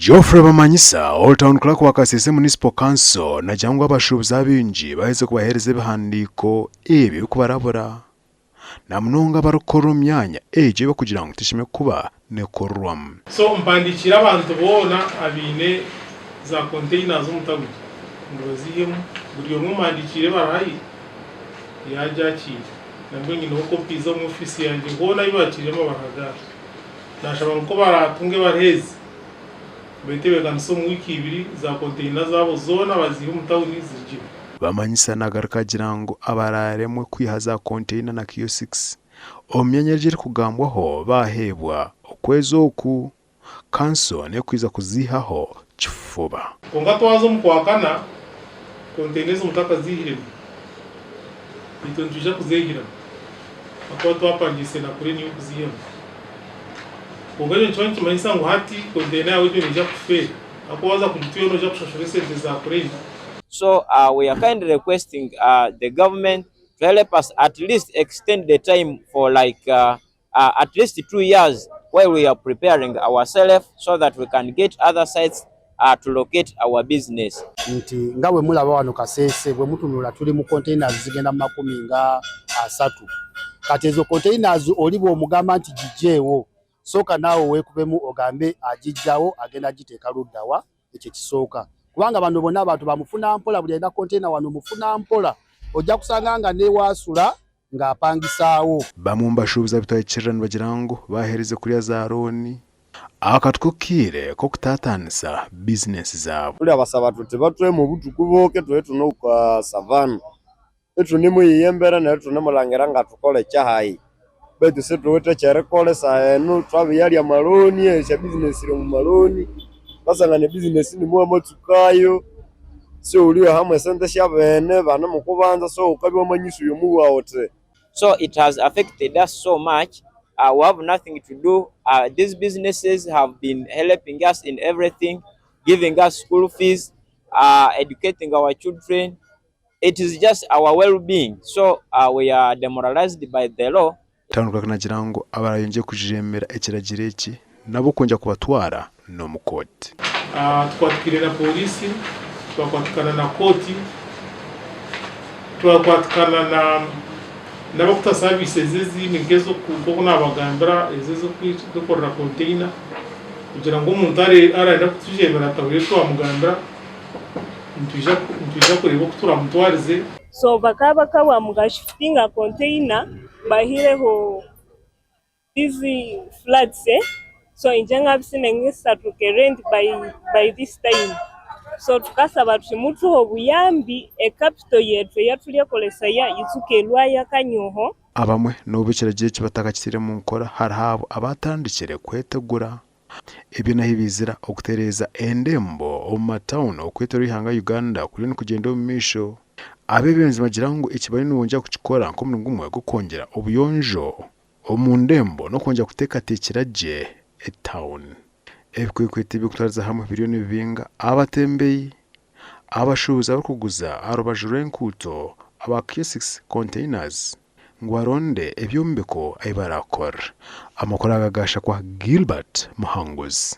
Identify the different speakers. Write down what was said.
Speaker 1: Geoffrey Bamanyisa, Old Town Clerk wa Kasese Municipal Council nagira ngu abashuubuzi abaingi baherize kubaheereza ebihandiiko ebi ebirikubarabura na munonga abarikukorera omu myanya egyo ei barikugira ngu teshemereire kuba nekorerwamu.
Speaker 2: So mpandikiire abantu boona abaine za containers omu tawuni ngu bazihemu, buri omwe mpandikiire ebaruha ye yaagyakiira. Nabwo nyineho copies omu ofiisi yangye hoona ahu baakiirire amabaruha gaabo. Naashaba ngu ku baraatunge ebaruha ezi, beetebeekanise omu wiiki ibiri za container zaabo zoona baziihe omu tawuni zirugyeho.
Speaker 1: Bamanyisa nagaruka agira ngu abaraaremwe kwiha za container na kiosks omu myanya egi erikugambwaho baaheebwa okwezi oku, kanso nekwija kuziihaho kifuba.
Speaker 2: Kwonka twaza omu Kwakana, container ezo mutakaziihiremu, itwe nitwija kuzeehiramu ahakuba twapangiise na crane y'okuziihamu. Kwonka ekyo nikiba nikimanyisa ngu hati container yaawe egyo neija kufeera ahakuba waaza kugitwara noija kushashura esente za crane.
Speaker 3: So we are kindly requesting the government to help us at least extend the time for like at least 2 years while we are preparing ourselves so that we can get other sites to locate our business.
Speaker 4: Nti nga bwe mulaba wano Kasese, bwe mutunula tuli mu containers zigenda mu 30. Kati ezo containers oli bw'omugamba nti gigyewo, sooka naawe weekubemu ogambe agiggyawo agenda giteeka ludda wa? Ekyo ekisooka. Kubanga bano bonna abantu bamufuna mpola, buli alina container wano mufuna mpola, ojja kusanga nga newaasula ng'apangisaawo.
Speaker 1: Bamwe omu bashuubuzi abitwahikirira nibagira ngu baaherize kurya za looni akatu k'okaire k'okutaataanisa bizinensi zaabo.
Speaker 5: Tulyabasaba tuti batweme obuthuku buke thube ithune okwa savana, ithunemuyiya embera neryo ithunemulangira ngathukola ekyahayi betu sithuwithe ekyerikolha esaha enu thwabiyalya amaloni, esya bizinesi siri omu maloni, wukasangana ebizinesi nimu wamatsukayo, siwuliwihamu esente syabene banemukubanza so wukabya wamanyisuya omuwawu wuthi.
Speaker 3: So it has affected us so much, we have nothing to do, these businesses have been helping us in everything, giving us school fees, educating our children, it is just our well being, so we are demoralized by the law.
Speaker 1: Town Clerk nagira ngu abarayongye kujemera ekiragiro eki nabo kwongera kubatwara n'omu kooti.
Speaker 2: Tukwatikiire na pooriisi, twakwatikana na kooti, twakwatikana na n'abarikutuha services ezindi nk'oku naabagambira ezo ez'okwekorera container kugira ngu omuntu arenda kutujeemera atahurira ebi twamugambira nitwija kureeba oku turamutwarize.
Speaker 6: So bakaba bakabwa mugashifutinga container bahireho these floods eh so inje ngabisine ngisatuke rent by this time so tukasaba tuti mutuhe obuyambi e capital yetu eyaturyekolesaya yitsuke elwayo akanyoho.
Speaker 1: Abamwe n'obu ekiragiro eki batakakitaire omu nkora, hariho abo abaatandikire kwetegura. Ebyo n'ahu biizira okutereeza endembo omu matawuni okwetooroora eihanga Uganda kuriyo nikugyenda omu maisho. Abeebembezi nibagira ngu eki bariyo nibongyera kukikora nk'omurimo gumwe gw'okwongyera obuyonjo omu ndembo n'okwongyera kuteekateekyera gye etawuni. Ebikwekweto ebirikutwariza hamwe biriyo nibibinga abatembeyi, abashuubuzi abarikuguza aha rubaju rw'enguuto aba kiosks containers ngu baronde ebyombeko ahi baraakore. Amakuru aga gaashakwa Gilbert Muhanguzi.